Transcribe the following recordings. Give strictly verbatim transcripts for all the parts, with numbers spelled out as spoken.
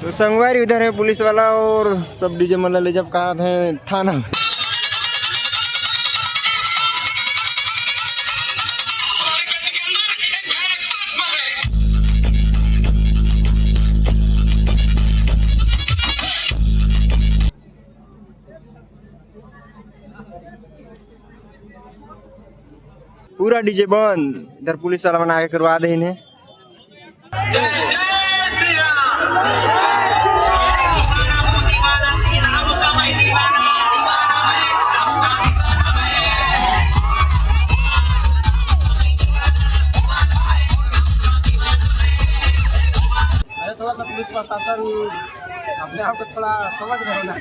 तो संगवारी, इधर है पुलिस वाला और सब डीजे मन ला ले जब कहा थे थाना में। पूरा डीजे बंद, इधर पुलिस वाला मन आके करवा दे इन्हें। अरे, थोड़ा सा पुलिस प्रशासन अपने आप को थोड़ा समझ रहे हो ना।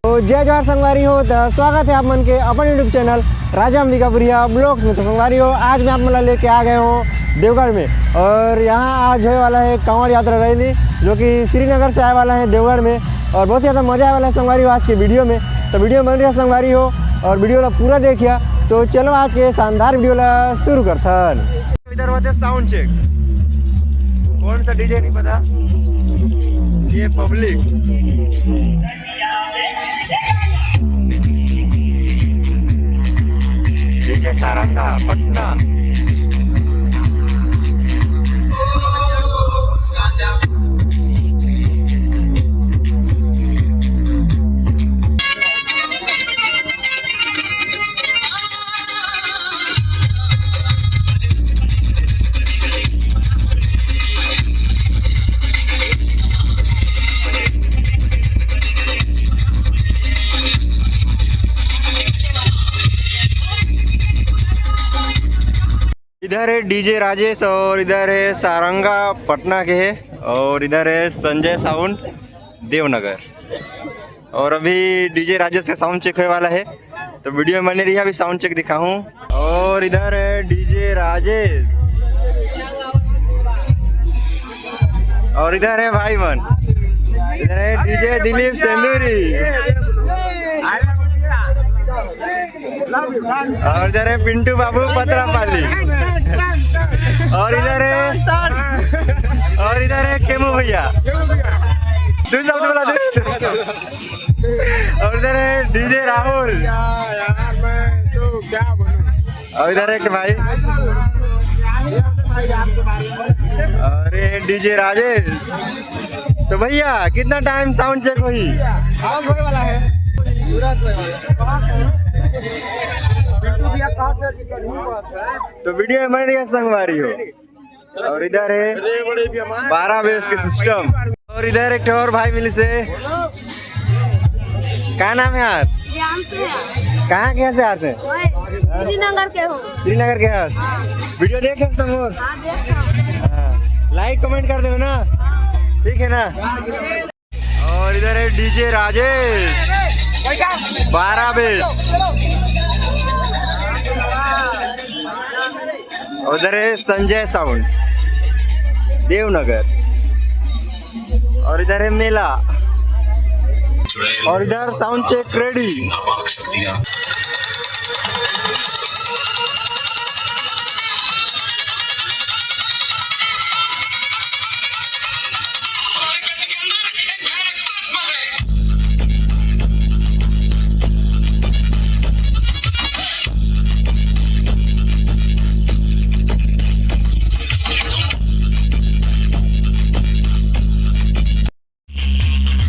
तो जय जोहार संगवारी हो, तो स्वागत है आप मन के अपन YouTube चैनल राजा अंबिकापुरिया ब्लॉग्स में। तो संगवारी हो, आज मैं आप मन ला लेके आ गए हूँ देवगढ़ में, और यहाँ आज होने वाला है कांवड़ यात्रा रैली, जो कि श्रीनगर से आए वाला है देवगढ़ में, और बहुत ही ज़्यादा मज़ा आने वाला है संगवारी हो आज के वीडियो में। तो वीडियो बन रहा संगवारी हो, और वीडियो ला पूरा देखिया। तो चलो आज के शानदार वीडियो ला शुरू करथन। इधर होते साउंड चेक, कौन सा डीजे नहीं पता, ये पब्लिक। डीजे सारंगा पटना। इधर है डीजे राजेश और इधर है सारंगा पटना के है, और इधर है संजय साउंड देवनगर। और अभी डीजे राजेश का साउंड चेक होने वाला है, तो वीडियो में बने रहिए, अभी साउंड चेक दिखाऊं। और इधर है डीजे राजेश, और इधर है भाई मन, इधर है डीजे दिलीप सेंदूरी, और इधर है पिंटू बाबू पतरापाली, और इधर है, और इधर है केमू भैया। दो शब्द बोला दे। और इधर है डीजे राहुल। यार, मैं तो क्या बोलूं? और इधर एक भाई। भाई, आपके बारे में। और ये डीजे राजेश। तो भैया, कितना टाइम साउंड चेक हुई? साउंड होने वाला है। पूरा होने वाला है। बिट्टू भैया कहाँ पे? तो वीडियो में बने रहिए संगवारी हो। और इधर है बारह बेस के सिस्टम। और इधर एक ठो और भाई मिली से। का नाम है यार? प्रियांशु है। कहाँ के से आते हैं? वही, श्रीनगर के हो। श्रीनगर के हस। वीडियो देखे हस तुम? हाँ, देखता हूँ। हाँ। लाइक कमेंट कर देवे ना। ठीक है ना? और इधर है डीजे राजेश, बारह बेस। और इधर है संजय साउंड देवनगर। और इधर है मेला। और इधर साउंड चेक रेडी।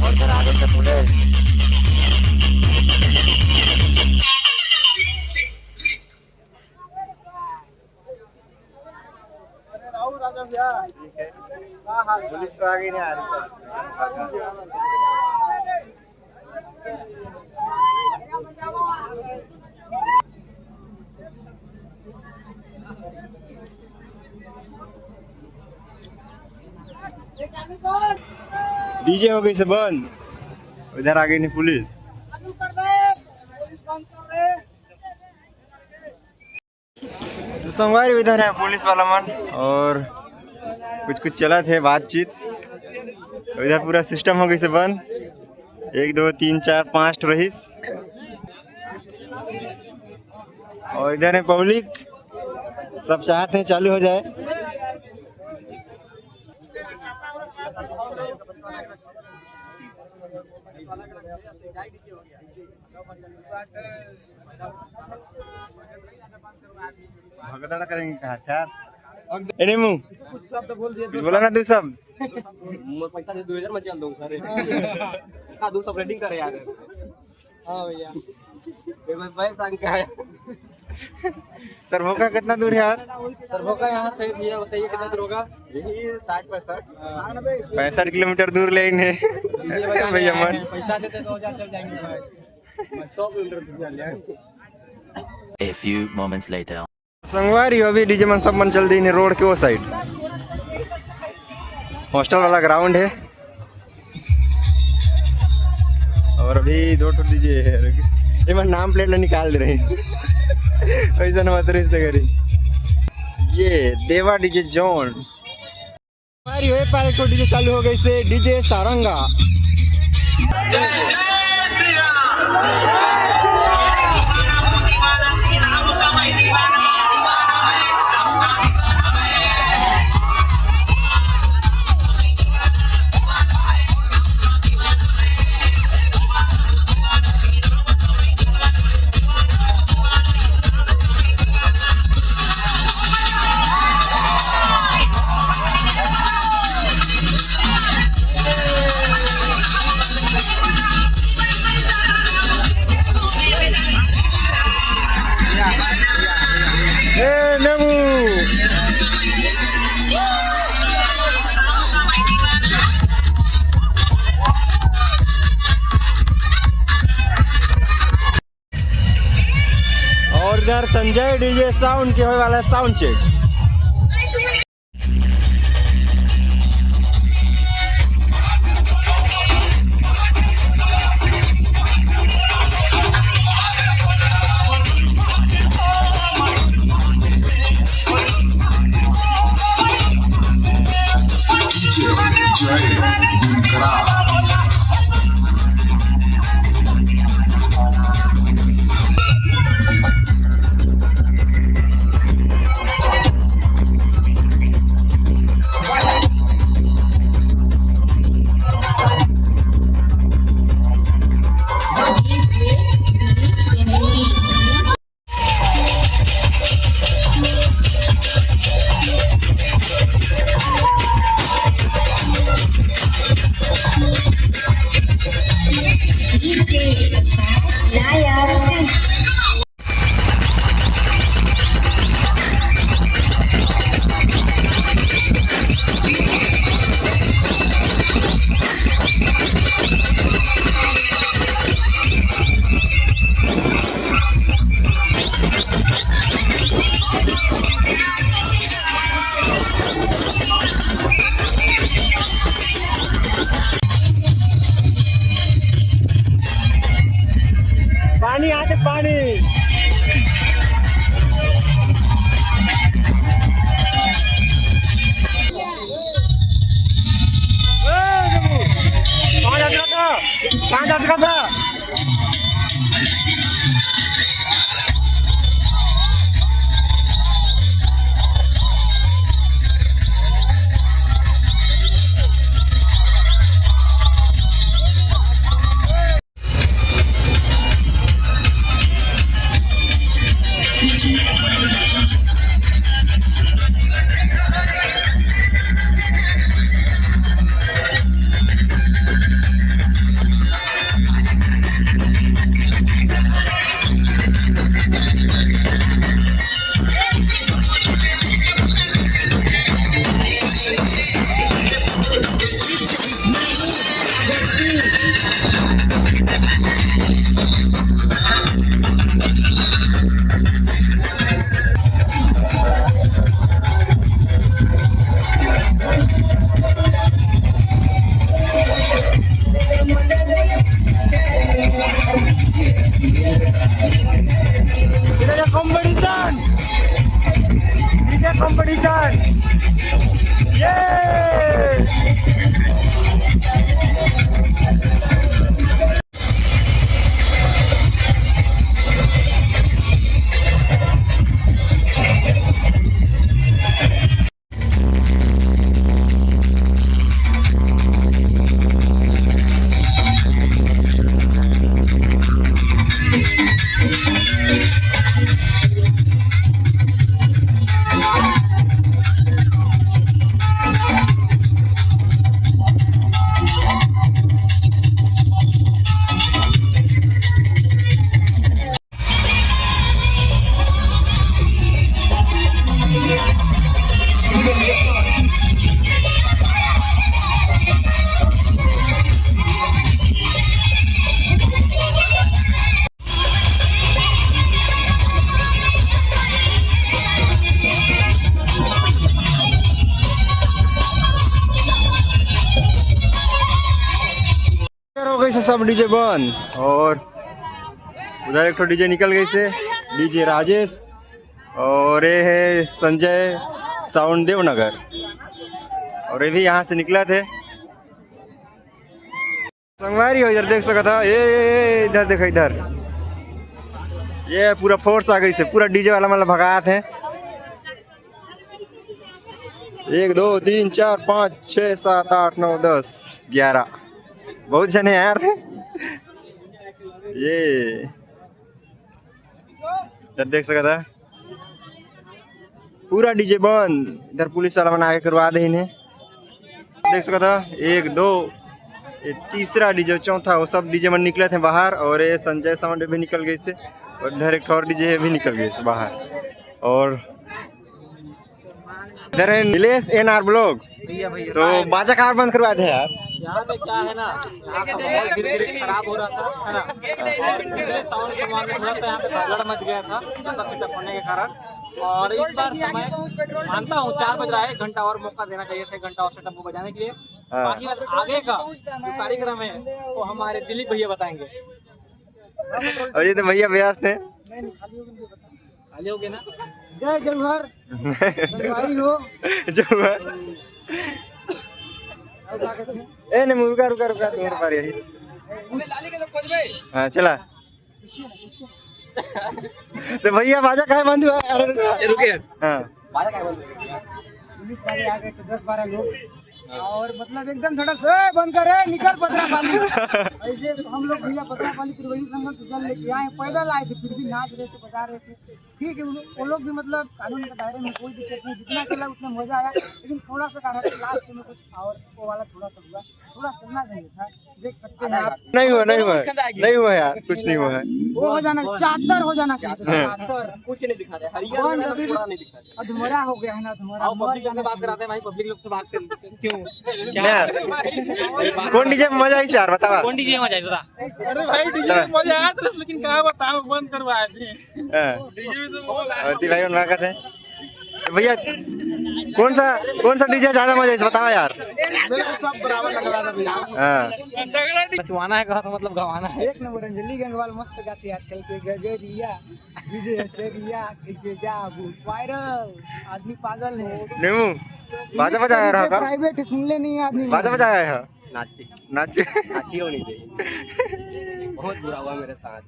और इधर आगे से पुलिस। अरे राहुल राजा भैया। ठीक है। हाँ, हाँ। पुलिस तो आगे नहीं आ रही। डीजे हो गई से बंद। इधर आ गई नहीं पुलिस। तो संगवारी, इधर हे पुलिस वाला मन और कुछ कुछ चलत हे बातचीत। इधर पूरा सिस्टम हो गइसे बंद। एक, दो, तीन, चार, पाँच ठो रहिस। और इधर हे पब्लिक, सब चाहत हे चालू हो जाए। भगदड़ करेंगे कहा यार। ए नेमू, कुछ शब्द बोल दिए। कुछ बोला ना, दो शब्द। मैं पैसा दे, दो हजार में चल दूंगा। अरे हाँ, दो शब्द रेटिंग करे यार। हाँ भैया, ये बस भाई संग का है। सरभोका कितना दूर है यार? सरभोका यहाँ से भैया बताइए कितना दूर होगा? यही साठ पैंसठ। पैंसठ किलोमीटर दूर ले इन्हें। भैया मन। पैसा देते दो हजार चल जाएंगे भाई। सौ किलोमीटर दूर चल जाएंगे। A few moments later. संगवारी हो, अभी डीजे मन सब मन चल दीन हे रोड के वो साइड। हॉस्टल वाला ग्राउंड है। और अभी दो ठो डीजे है, एमन नाम प्लेट ला निकाल दे रहे हैं। वैसा ना मत रिश्ते करी। ये देवा डीजे जोन। संगवारी हो, ये पार एक ठो डीजे चालू हो गइसे, डीजे सारंगा। ए, नेमू। और इधर संजय डीजे साउंड के होए वाला है साउंड चेक। पानी आते पानी। ए, देखो, पाँच अटका था, पाँच अटका था। Competition. Competition। ये हो गई से सब डीजे बंद और उधर एक ठो डीजे निकल गई से, डीजे राजेश और ये है संजय साउंड देवनगर और ये भी यहाँ से निकला थे। संगवारी हो इधर देख सकत हा, ये, ये, ये इधर देखो इधर, ये पूरा फोर्स आ गई से पूरा डीजे वाला मतलब भगात है। एक दो तीन चार पाँच छः सात आठ नौ दस ग्यारह, बहुत जने यार। ये इधर देख सकत हा पूरा डीजे बंद, इधर पुलिस वाला मन आके करवा दे इन्हें। देख सकत हा एक दो, ये तीसरा डीजे, चौथा, वो सब डीजे मन निकले थे बाहर और ये संजय साउंड भी निकल गई से और इधर एक ठो और डीजे भी निकल गई से बाहर। और इधर है नीलेश एन आर ब्लॉग्स। भैया भैया तो बाजा कार बंद करवा दे यार। यहाँ पे क्या है ना, यहाँ का माहौल धीरे धीरे खराब हो रहा था, है ना? और इसलिए साउंड सामान में थोड़ा सा यहाँ पे भगदड़ मच गया था, ज्यादा सेटअप होने के कारण। और इस बार तो मैं मानता हूँ, चार बज रहा है, एक घंटा और मौका देना चाहिए था, एक घंटा और सेटअप को बजाने के लिए। हाँ। बाकी बस आगे का जो कार्यक्रम है, वो हमारे दिलीप भैया बताएंगे। और ये तो भैया व्यस्त है। खाली हो गए ना? जय जौहर। जौहर। ए नहीं, रुका रुका रुका, दो बार यही। हाँ चला। तो भैया बाजा काहे बंद हुआ? अरे रुका। रुके। हाँ। पुलिस वाले आ गए थे, दस बारह लोग। और मतलब एकदम थोड़ा सा, "ए, बंद कर, ए, निकल पतरा पाली।" ऐसे हम लोग भैया पतरा पाली त्रिवेणी संगम से जल लेके आए, पैदल आए थे, फिर भी नाच रहे थे, बजा रहे थे। ठीक है, वो लोग भी मतलब कानून के दायरे में, कोई दिक्कत नहीं, जितना चला उतना मजा आया। लेकिन थोड़ा सा कारण लास्ट में कुछ और वो वाला थोड़ा सा हुआ, थोड़ा सुनना चाहिए था। देख सकते हैं आप। नहीं हुआ, नहीं हुआ, नहीं हुआ यार, कुछ नहीं हुआ है। वो हो जाना, चादर हो जाना चाहिए था, हाँ। चादर। कुछ नहीं दिखा रहे, हरियर कौन में अभी पूरा नहीं दिखा रहे। अधमरा हो गया है ना, अधमरा। आओ, मर पब्लिक लोग से जाना बात चाहिए। कराते हैं भाई, पब्लिक लोग से बात कर, क्यों? क्या यार? कौन डीजे में मजा आई यार, बतावा। कौन डीजे में मजा आई, बता। अरे भाई, डीजे में मजा आया था, लेकिन क्या बताओ, बंद करवाए थे। हाँ। डीजे में तो वो और भाई उनका कहते हैं, तो भैया कौन सा, कौन सा डीजे ज्यादा मजा आई, बतावा यार। मेरे को सब बराबर लग रहा था भैया। हाँ। बचवाना है कहा तो मतलब गवाना है। एक नंबर अंजलि गंगवाल मस्त गाती यार, चल के गगरिया, डीजे चरिया, कैसे जाबू वायरल, आदमी पागल है। नेमू, बाजा बजाया रहा का? प्राइवेट सुन ले नहीं आदमी। बाजा बजाया है? नाची। नाची। नाची होनी चाहिए। बहुत बुरा हुआ मेरे साथ।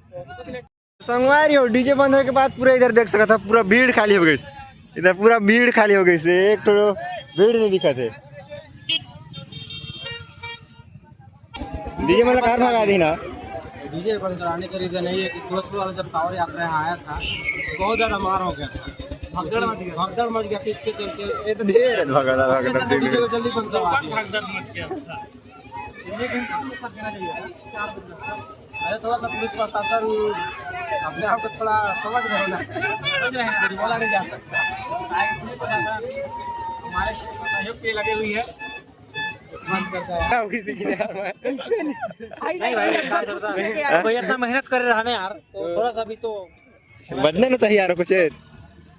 संगवारी हो, डीजे बंद होए के बाद पूरा इधर देख सकत हा, पूरा भीड़ खाली हो गई। इधर पूरा भीड़ खाली हो गई से, एक ठो भीड़ नहीं दिखत है। डीजे मतलब कार भगा दी ना। डीजे बंद कराने का रीजन यही है कि सुरजपुर वाला जब कांवड़ यात्रा यहाँ आया था, तो बहुत ज्यादा मार हो गया था, भगदड़ मच गया, भगदड़ मच गया था। इसके चलते ये तो ढेर है भगदड़, भगदड़, डीजे को जल्दी बंद करवा दिया। भगदड़ मच गया था। कितने घंटे में फंस गया था? चार बजे। अरे, थोड़ा सा पुलिस प्रशासन अपने आप को थोड़ा समझ रहे हो ना, समझ रहे हैं, बोला नहीं जा सकता। आज पुलिस प्रशासन हमारे सहयोग के लिए लगे हुई है। मन करता है। नहीं भाई, कोई इतना मेहनत कर रहा ना यार, तो थोड़ा सा भी तो बदले ना चाहिए यार कुछ।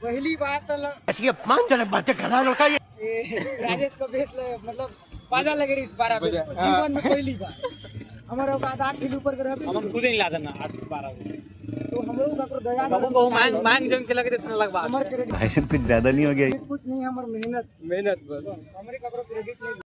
पहली बार तो ल- ऐसी अपमानजनक बातें कर रहा है लड़का ये। ए, राजेश को बेस ल-, मतलब बाजा लगे रही इस बार, जीवन में पहली बार। हमर औकात आठ किलो ऊपर के रहबे। हम खुद ही ला देना आठ बारह गो। तो हम लोग ककरो दया हम को मांग मांग जन के लगे इतना लगवा। हमर क्रेडिट भाई साहब, कुछ ज्यादा नहीं हो गया? कुछ नहीं, हमर मेहनत। मेहनत बस। हमरे ककरो क्रेडिट नहीं।